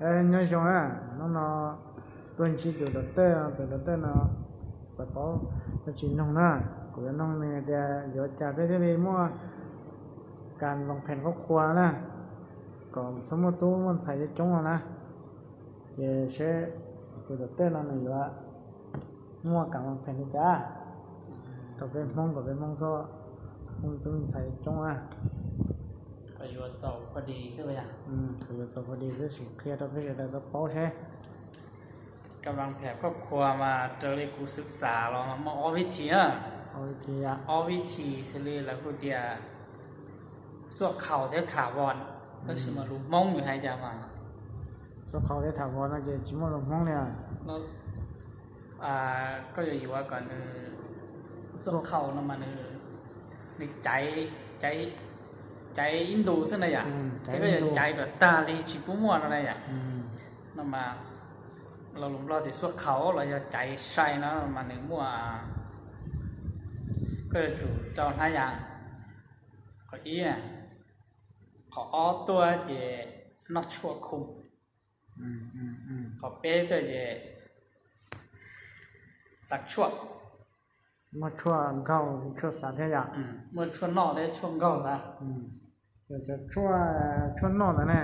Nyob zoo na, hnub no tuaj ntsib tus doctor, tus doctor no xav paub dab tsi nug na. Kuv yuav nug nws tias yuav cas peb thiaj li muaj kas loos pheem khuab qhua na, kom txhob muaj tub muaj ntxhais coob coob no na. Ces seb tus doctor no nws yuav muaj kas loos pheem li cas rau peb Hmoob kom peb Hmoob txhob muaj tub muaj ntxhais coob na. Kom yuav txaus pha di xwb, kom yuav txaus pha di xwb, sim qhia rau peb sawv daws tau paub seb. Kas loos pheem khuab qhua mas raws li kuv xwv xav los muaj ob vib thi, ob vib thi xws li lawv hu tias xuaj khau thiab tham vos, tab sis mas lus Hmoob nws hais cas mas xuaj khau thiab tham vos no ces tsis muaj lus Hmoob li. Koj yuav yuav kom nws xuaj khau no mas nws, nws caiv, caiv ib ntus xwb na yom, thiab koj yuav caiv kom tag li tsis pub muaj no na yom. No mas lo lus Nplog tias xuaj khau los yog caiv sai no mas nws muaj, koj yuav tsum rau hnab yas. Qhov ib, qhov ob tuaj ces noj tshuaj khu, qhov peb tuaj ces xav tshuaj. Muaj tshuaj nkaug tshuaj xav thiab yom. Muaj tshuaj noj thiab tshuaj nkaug xav. Yog cov tshuaj noj ntawd ne,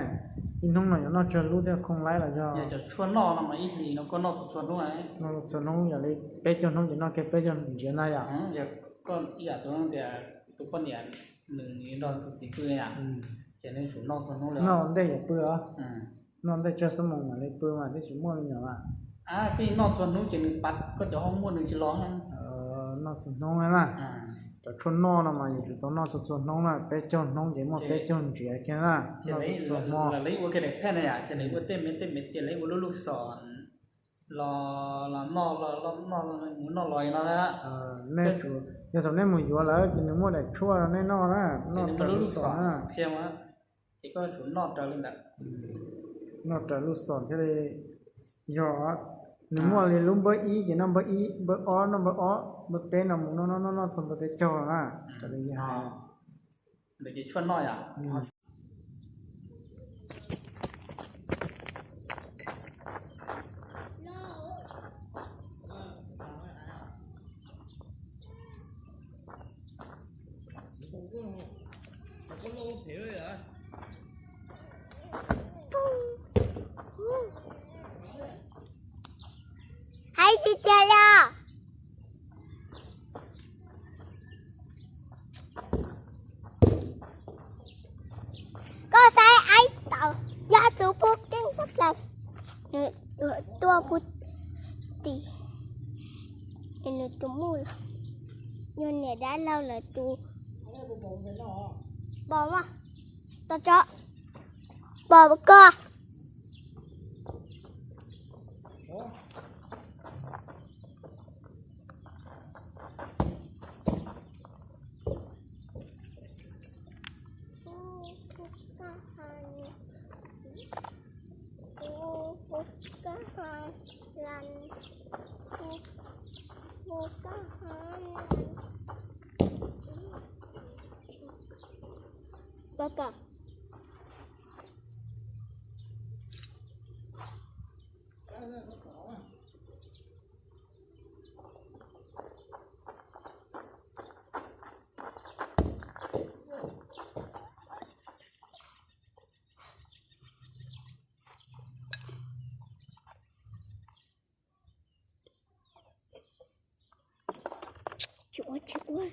ib hnub no yuav noj tsawg lub thiaj khoo laib los yog? Yog cov tshuaj noj no mas ib hlis no koj noj txhua txhua hnub, noj txhua hnub, yog li peb caug hnub ces noj kiag peb caug ntsiav na yom. Yog koj ib yam tus tias tus poj niam nws nrog tus txiv pw yom, ces nws tsum noj txhua hnub li. Noj ntej yuav pw os. Noj ntej tsawg xuab moos mam li pw mas thiaj tsis muaj me nyuam mas. Koj noj txhua hnub ces nws pav koj cov hau muaj nws tsis los. Noj txhua hnub na. Cov tshuaj noj no mas yuav tsum tau noj txhua txhua hnub na, peb caug hnub ces muaj peb caug ntsiav kiag na. Noj txhua hmo. Lawv ua ke daim phej na yom, ces lawv ua tej me tej me ces lawv ua lub lub xom los, los noj, los noj, mus noj los no na. Nej tsum, yog thaum nej mus yuav lawm ces nws muaj daim tshuaj nej noj na, noj lub lub xom na. Ces koj tsum noj raws li ntawd. Noj raws lub xom thiaj li yog. Nws muaj li lub npawb ib ces noj npawb ib, npawb ob noj npawb ob, npawb peb no mus noj noj noj noj txog npawb peb caug na. Raws li hais. Ntawd ces tshuaj noj yom. Hais tiag tiag li. Koj saib aib tau, yog tus pub keej tshaj plaws, nws tuaj pub tim, nws tus muj los, yog niam dab laug lawv tus pom mas, tos tso, pom koj. Pom pom. Tsis ua, tsis ua.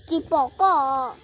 Tsis pom koj.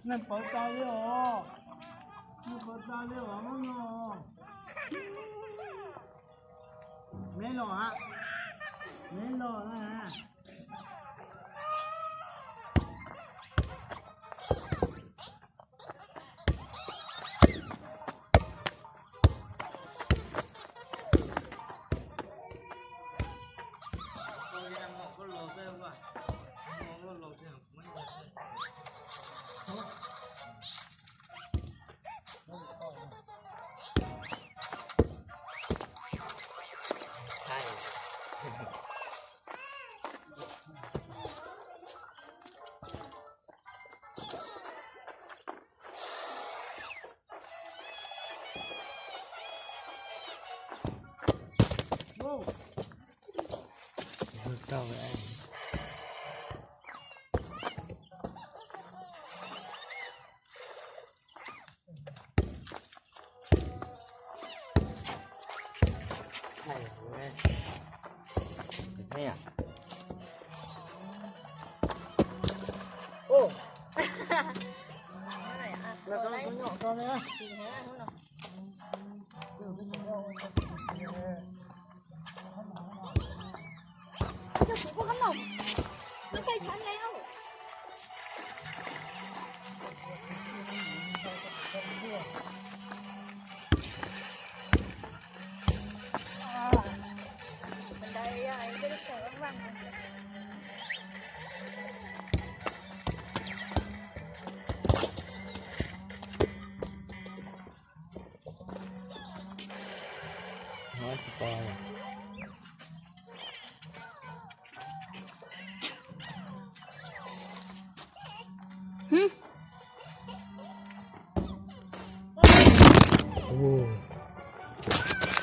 Nej pov tau li os, nej pov tau li os no. Neb los a, neb los na.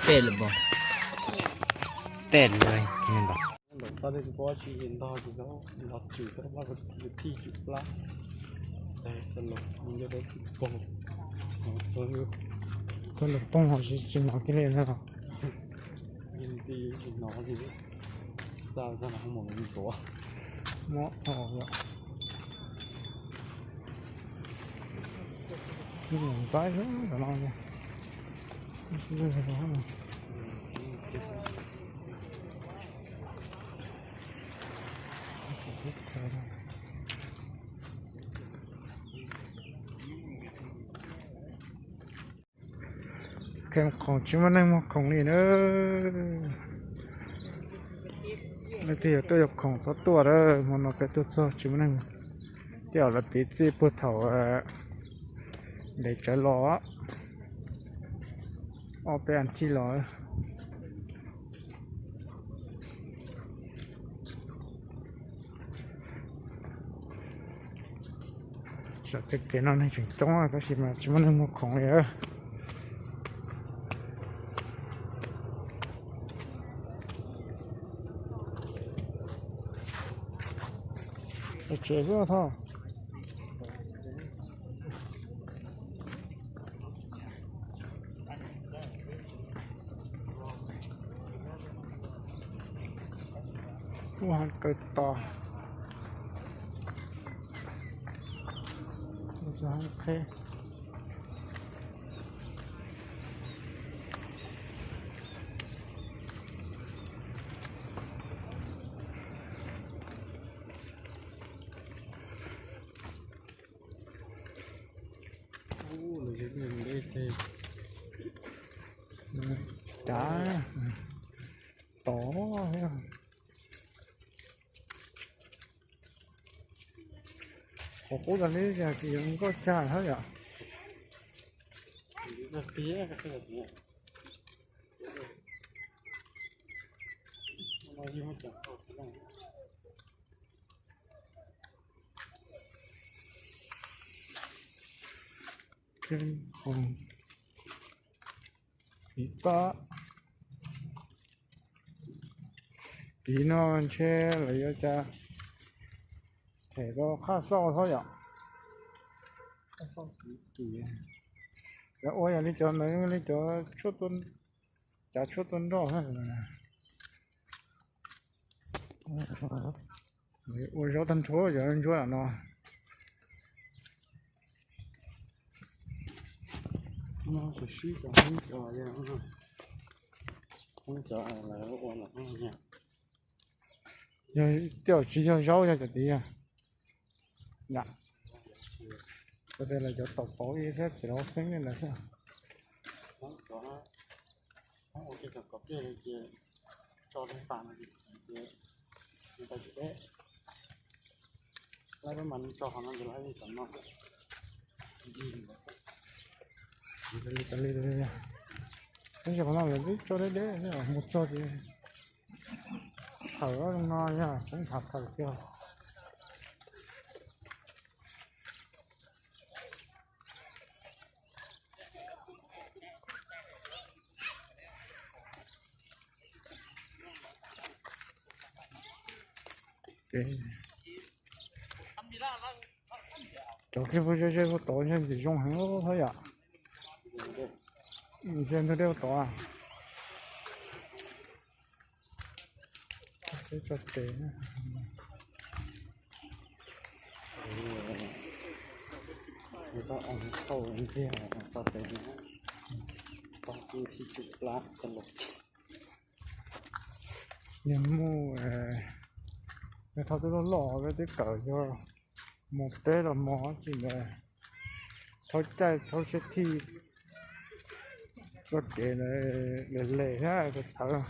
Tej lawm, tej lawm. Ntawm txoj dej tsis paub tsis ntog tsis tau los tswm tau vaj tij tswm plab. Txoj lus nco dab tsis pog, txoj lus pog ho tsis hnov kiag li ntag. Yeej tij tsis hnov li, xa txog no mus ntuav. Muab o yom. Ntxaib tam no. Kheev khoom tsis muaj neeg muag khoom li na. Leej twg yuav tuaj yuav khoom txhob tuaj lawm, hmo no peb tuaj txog tsis muaj neeg. Tej zaum lawv piv txij puag thaum ntev tsawv los, ob peb as thiv los. Saum tej kev no neeg tseem coob tab sis mas tsis muaj neeg muag khoom li. Tsev xwb tho. Ua kaw tos. Qheb. Cav tod thiab. Qhov qub tas li cas ces yog nkauj cag thiab yom. Piv no ntshe lawv yuav cas them rau qhaj xauj thiab yom. Lawv ua yam li cov ntawd, li cov, cov tshuaj tua nroj. Ua zaub tag nrho cov ntsuab no. Sib sib cov, cov lawv ua los yog, yog tej zaum tsis yog zaub, yog cov tid yom. Cov tej lawv cov tom pauv ib thiab txiv lau xeeb li ntawd xwb. Li tas li, tab sis qhov no lawv twb tso deb deb mus txog ces thawm zoo no yog tseeb, hav thawm kiag. Cov khej fuj ze ze puag tod ntshe ntxim zoo heev thiab yom. Ntshe ntug dej puag tod. Tso tes, tso tes, tso tes, tso tes, tso tes. Yog muaj, yog thaum twb loj loj peb twb kawm yog mos peb los mos tsis ntawd, thaub caij thaub siab thij txoj kev ntawd les les thiab tawv tawv,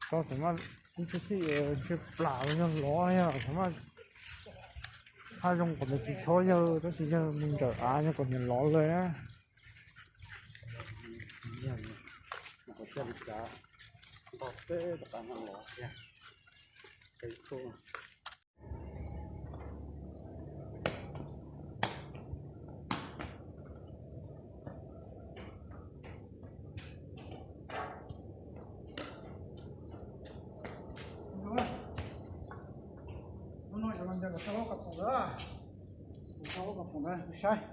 tau txawm maj ib siab thij ntshe plam los yog lov yog txawm maj haj zoo kom ntawd tsis chob yawg tab sis yawg mus ntsawm av yog kom nws lov lawm na. Hnub no yuav los ncaws kom tau ob qab poom lawm, kom tau ob qab poom lawm kuv saib.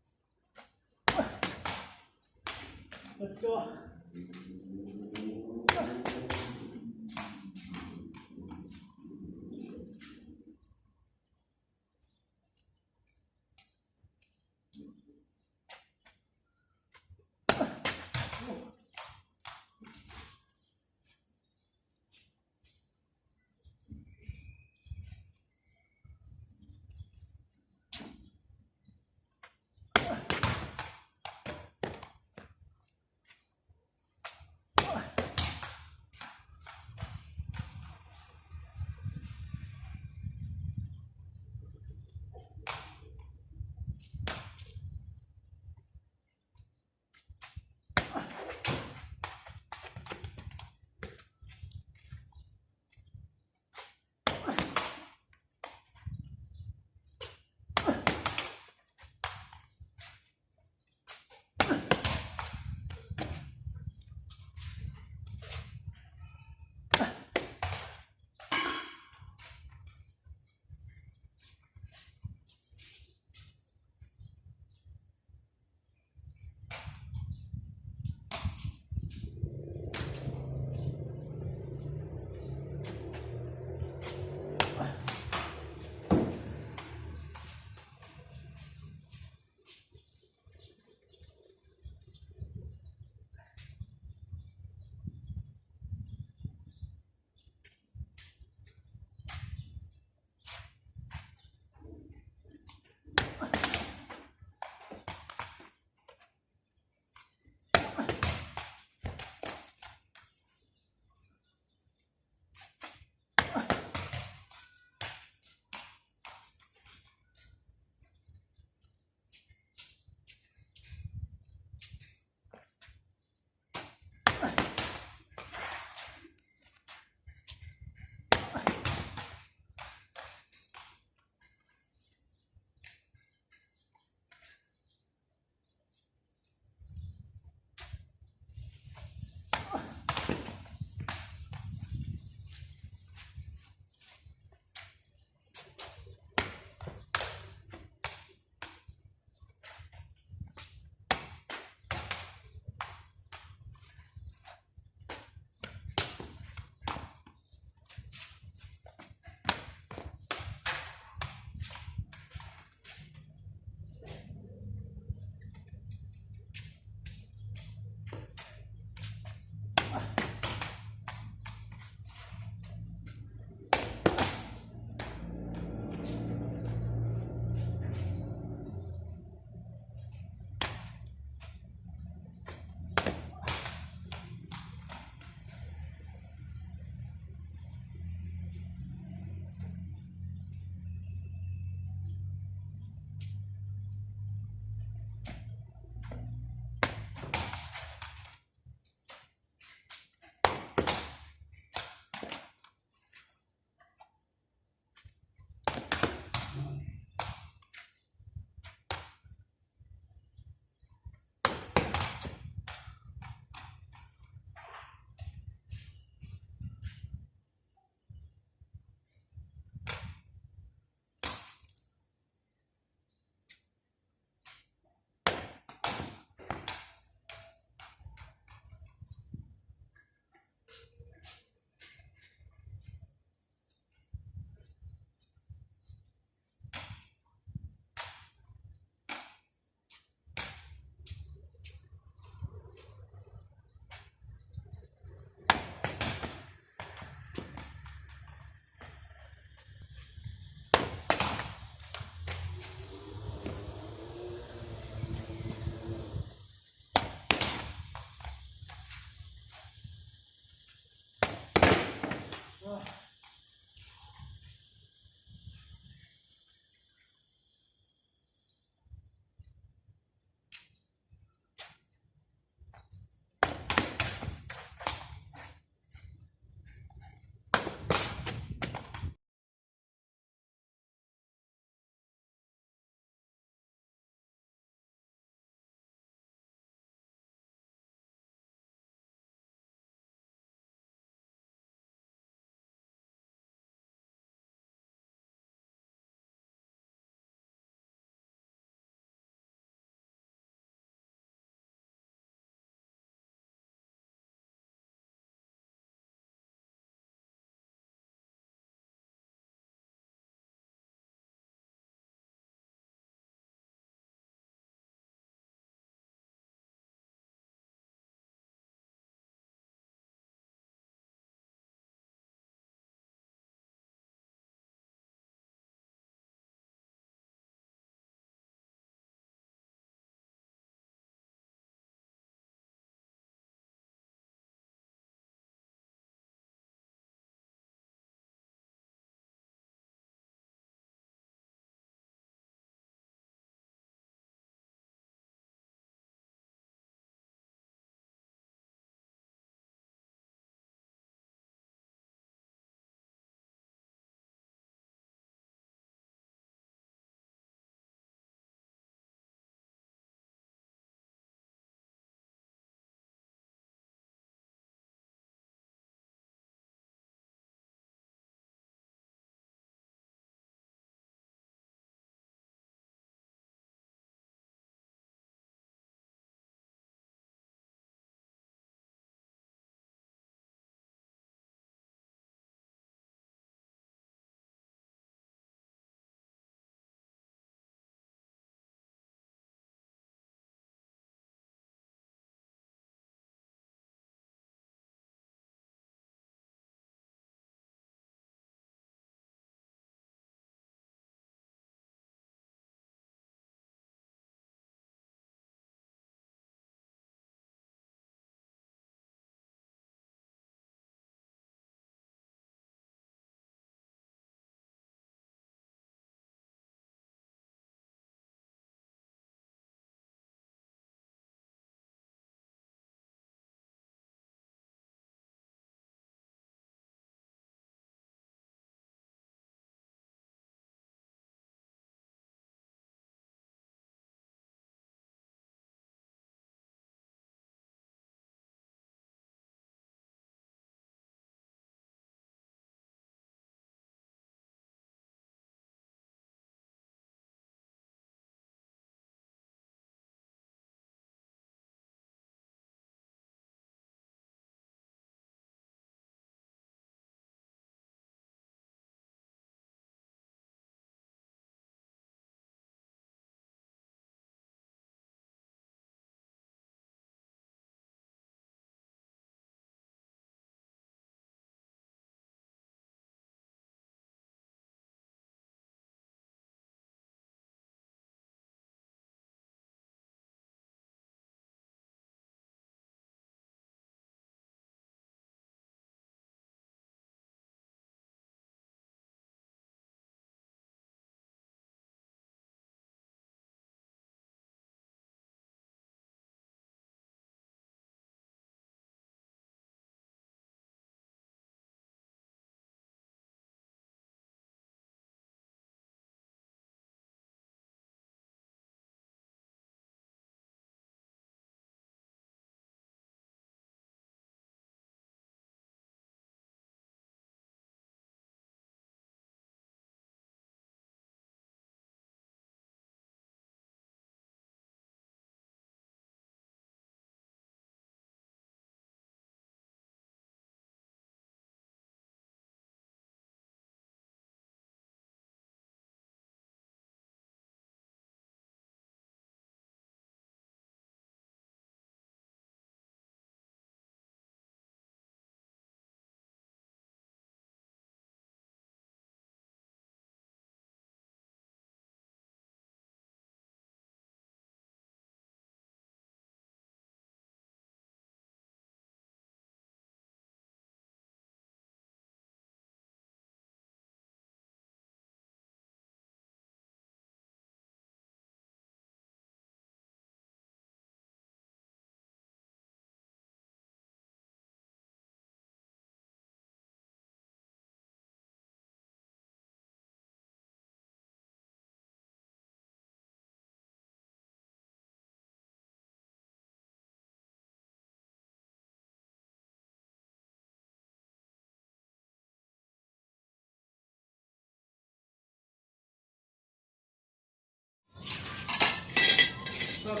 Peb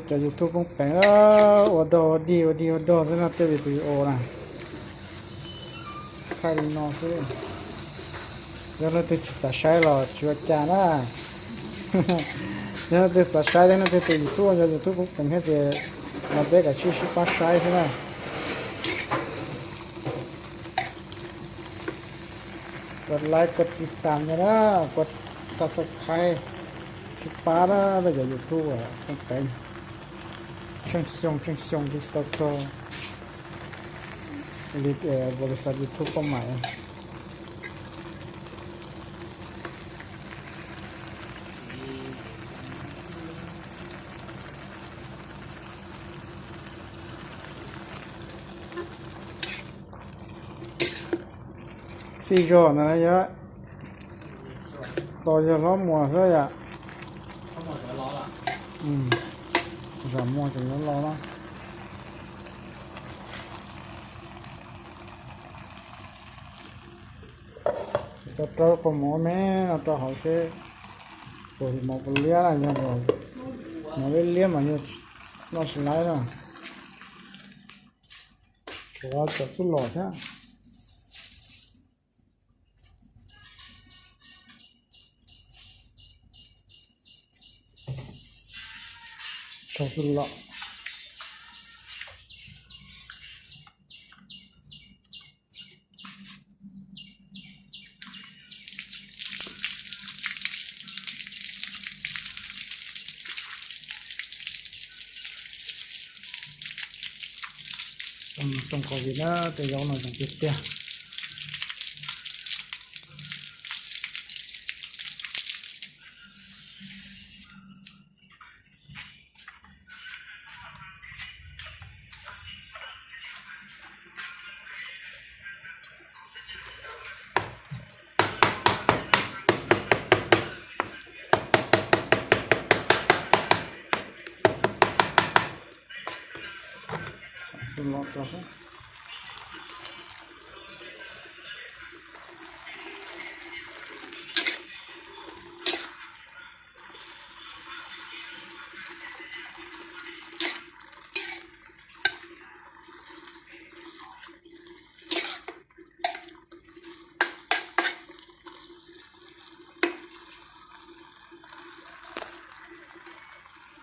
cov YouTube poob peev, ua dog ua dig ua dig ua dog xwb no tej video na. Thaij li no xwb. Yog leej twg tsis xav saib los tsis ua cas na. Yog leej twg xav saib thiab leej twg tus YouTube yog YouTube poob peev thiab ces los peb kav tsij sib pab saib xwb na. Kos like kos tiv tam no na, kos subscribe, sib pab na, peb cov YouTube poob peev. Tsheej xyoo tsheej xyoo twb tsis tau txog li, npaus li xav YouTube poj mam. Txij zog ntawd yog, tos yog hlob muag xwb yom. Zam muag tseem yuav los na. Rau rau qhov mov me no rau hauv seb puas mov puas liab na, yog mov liab liab mas yog noj tsis laib na. Tshuav cov txuj lom thiab. Tshuav txuj lom. Xoo covid na, tej zaub no zoo tiag tiag.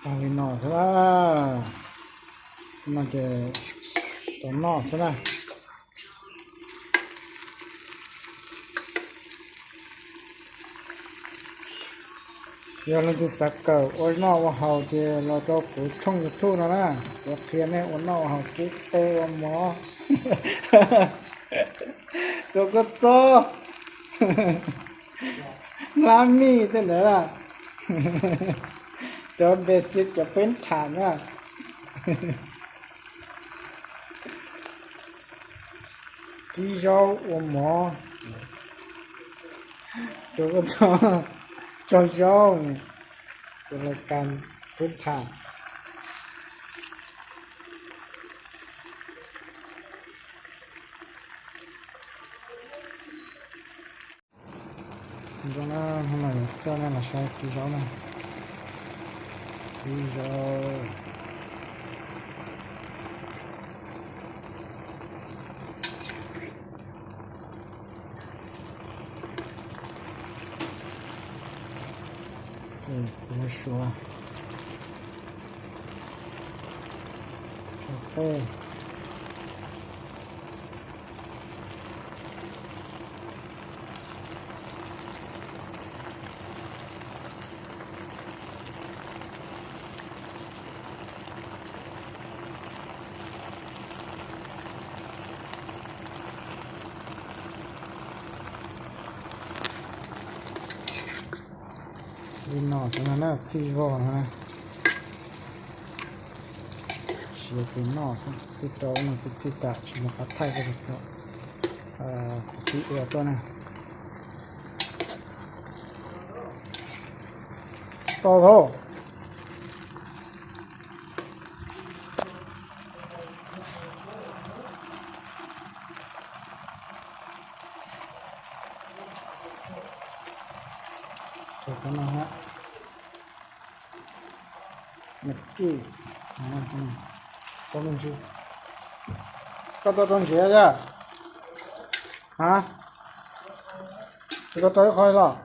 Tag li no xwb na. No ces tau noj xwb na. Yog leej twg xav kawm ua noj ua haus ces los rau kuv tshooj YouTube no na, kuv qhia nej ua noj ua haus, kib qe ua mov. Rau koj txob, hlab mij tej ntawd, cov basic cov peb tham na. Kib zaub ua mov, rau koj txob, tso zaub, cov lais kas peb tham. Zoo na, hnub no yuav coj nej los saib kib zaub na. Kib zaub. Txiv suav, tso qej. Li no xwb no na, txij zog no na. Siav tus noj xwb, txij rau no txij txij tas tsis muaj qhov thaij rau, kuv tib ua tuaj na. Tau dhau. Cov no hab, me tij, koj tau rau ntsiav yog? Ha, tsis tau rau ib qho los?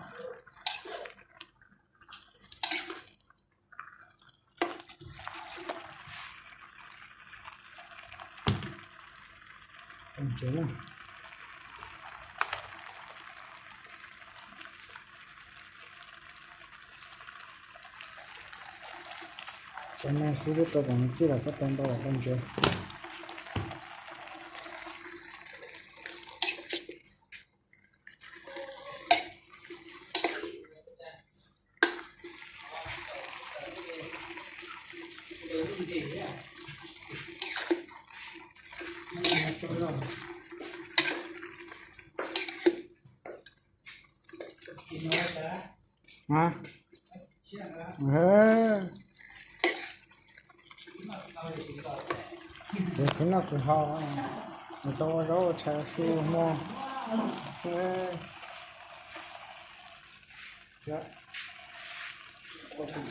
Cov no xwb twb tau kom nws txij los txhob tau ntau los tau ntsev. Ces khwv noj khwv haus, mus tau ua zaub ua tshais su hmo,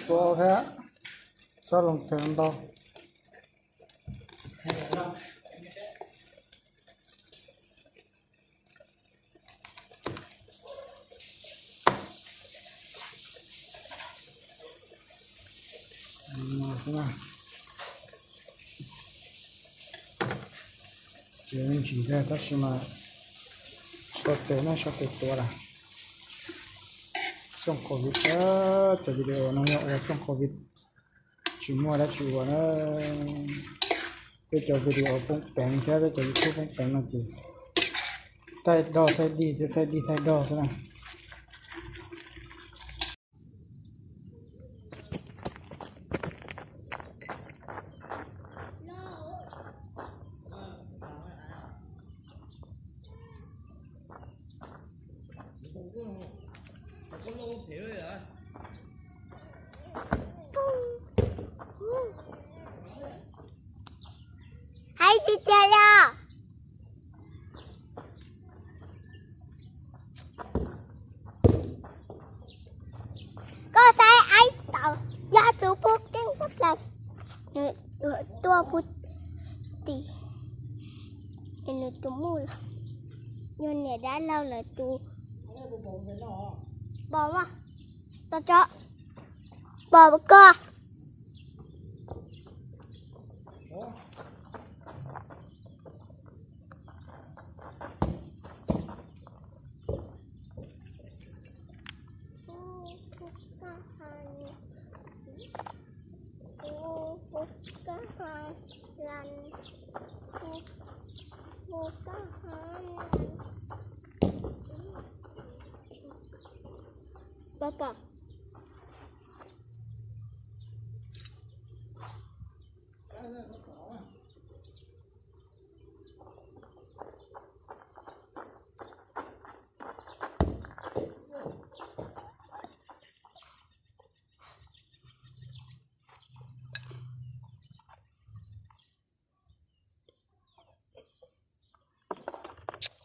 txua thiab, txhob loo teg ntau. Tsis ntsis tab sis mas sau tes no sau tes tuav lawm. Xooj covid, cov video no yog ua xooj covid, tsis muaj dab tsi ua na. Peb cov video poob peev thiab peb cov YouTube poob peev no ces thaij dog thaij dig thiab thaij dig thaij dog xwb na. Hais tiag tiag li. Koj saib aib tawm, yog tus pug keeb teb plaws, nws tuaj pug tim, nws tus muj los, yog niam dab laug lawv tus pom mas, tos tso, pom koj. Pom pom.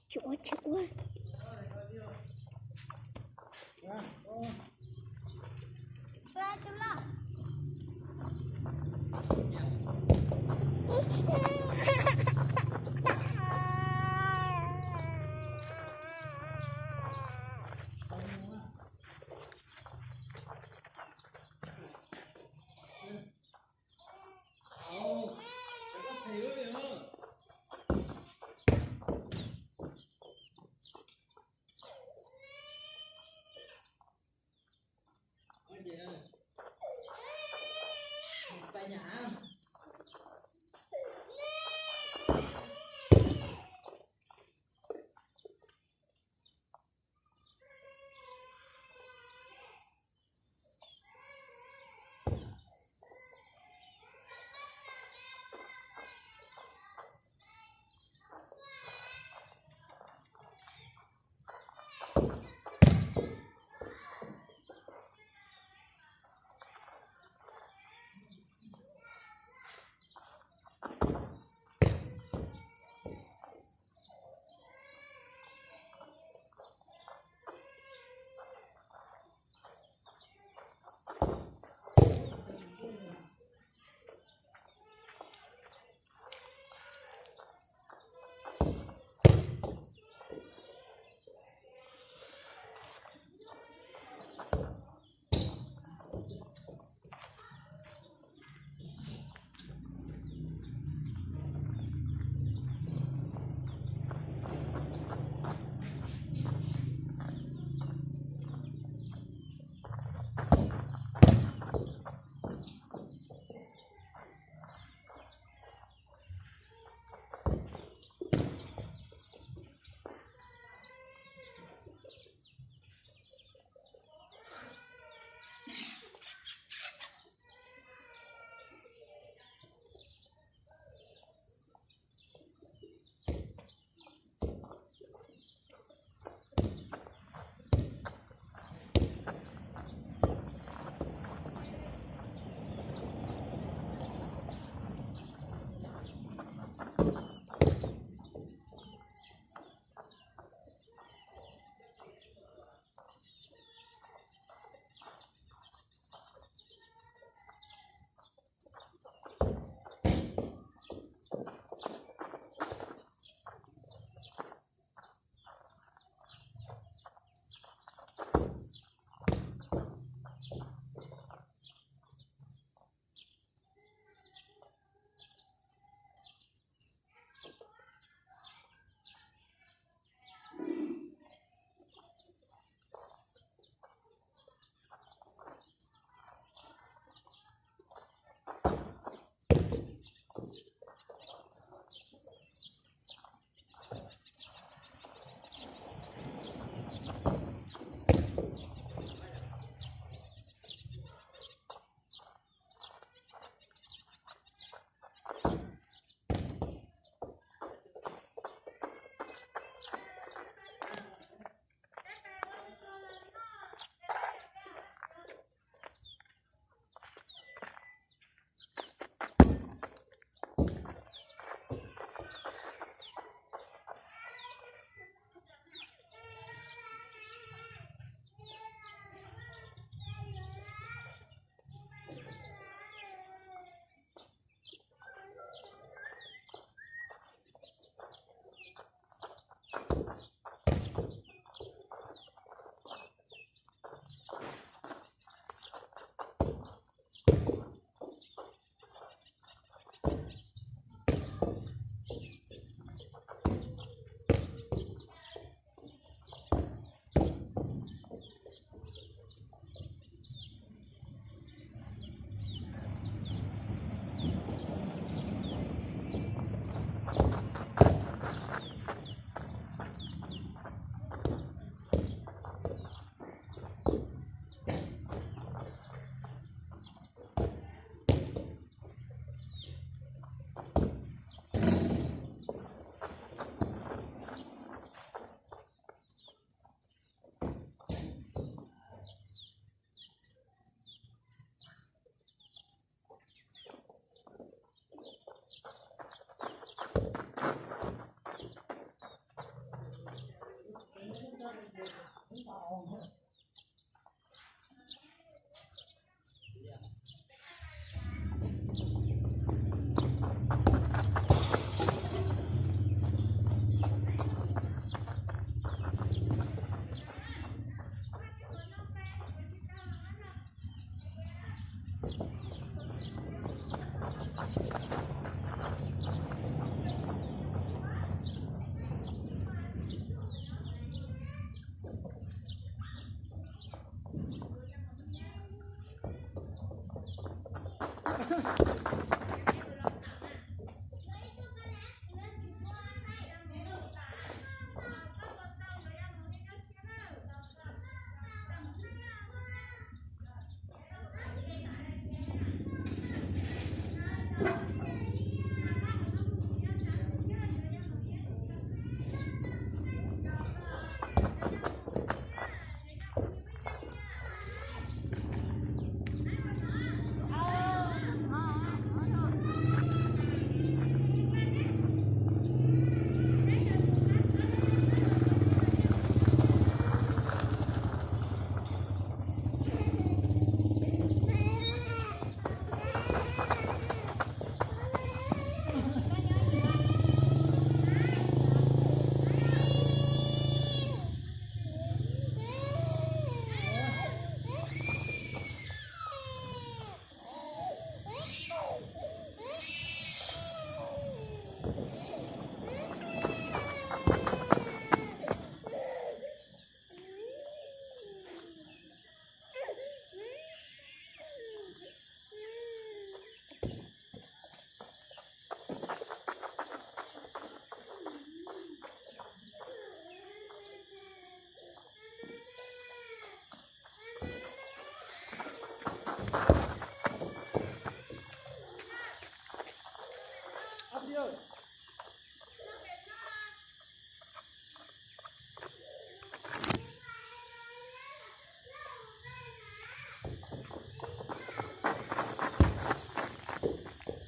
Tsis ua, tsis ua.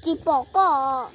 Tsis pom koj.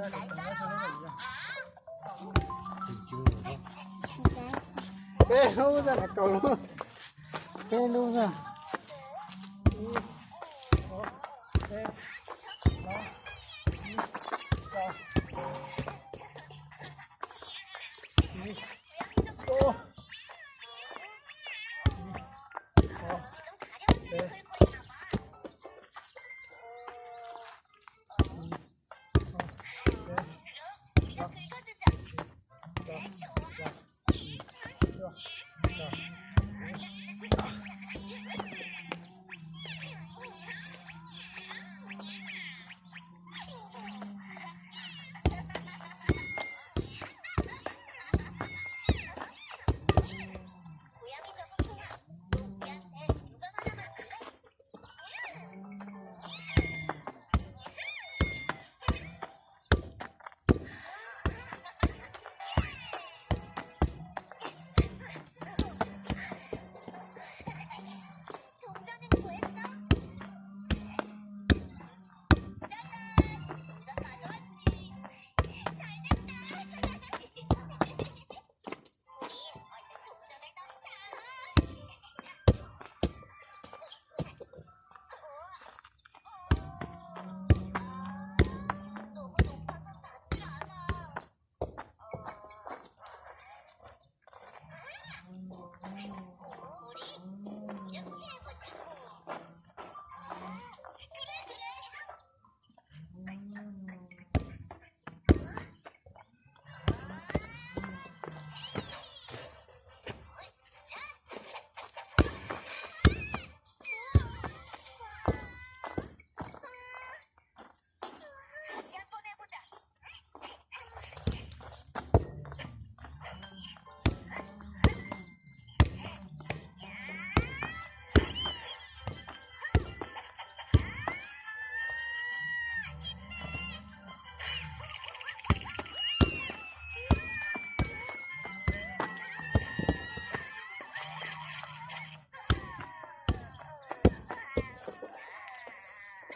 Peb lub xwb, kaum lub. Peb lub xwb.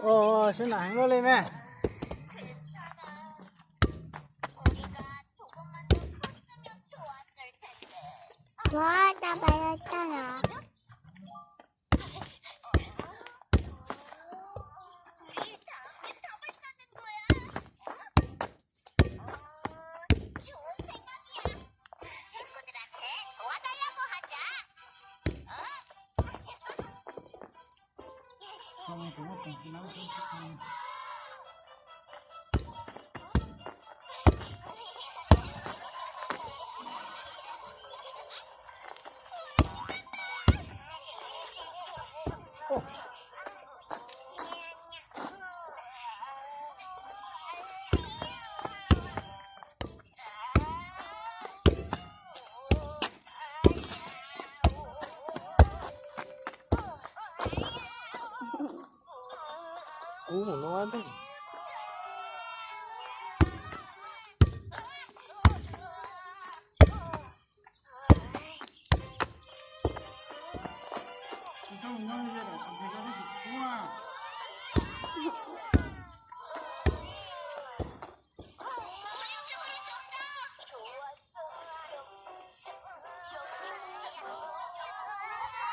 Ua, sib nam heev luaj li me. Ua, tau pais tau los.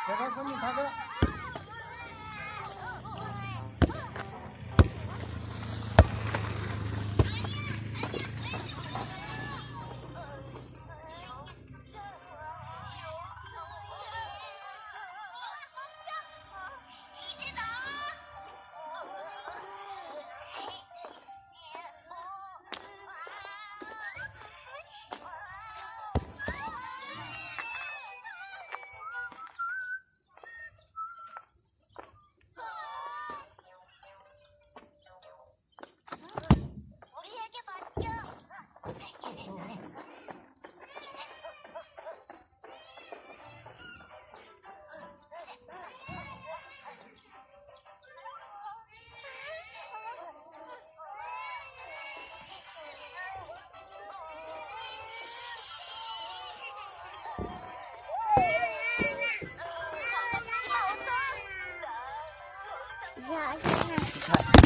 Kub mus no ntag.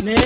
Ne.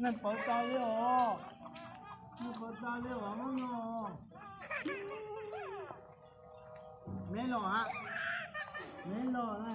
Nej pov tau li os, nej pov tau li os no. Me los a, me los na.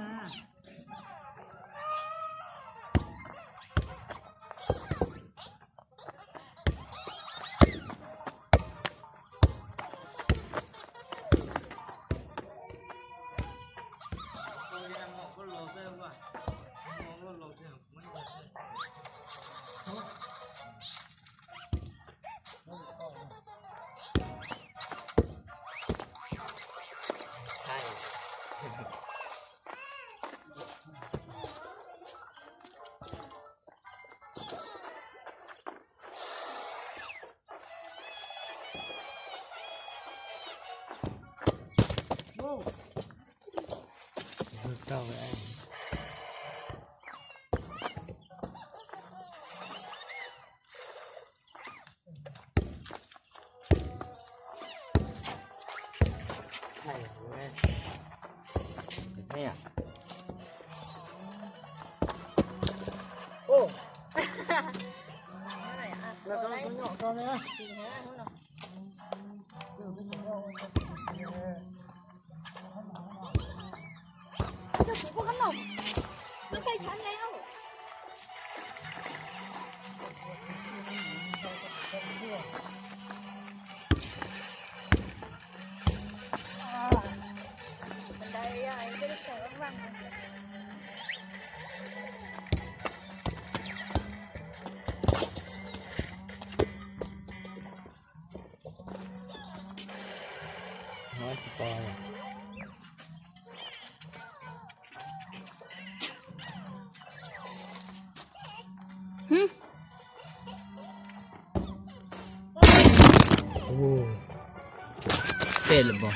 Tej lawm,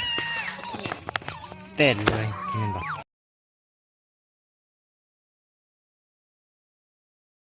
tej lawm.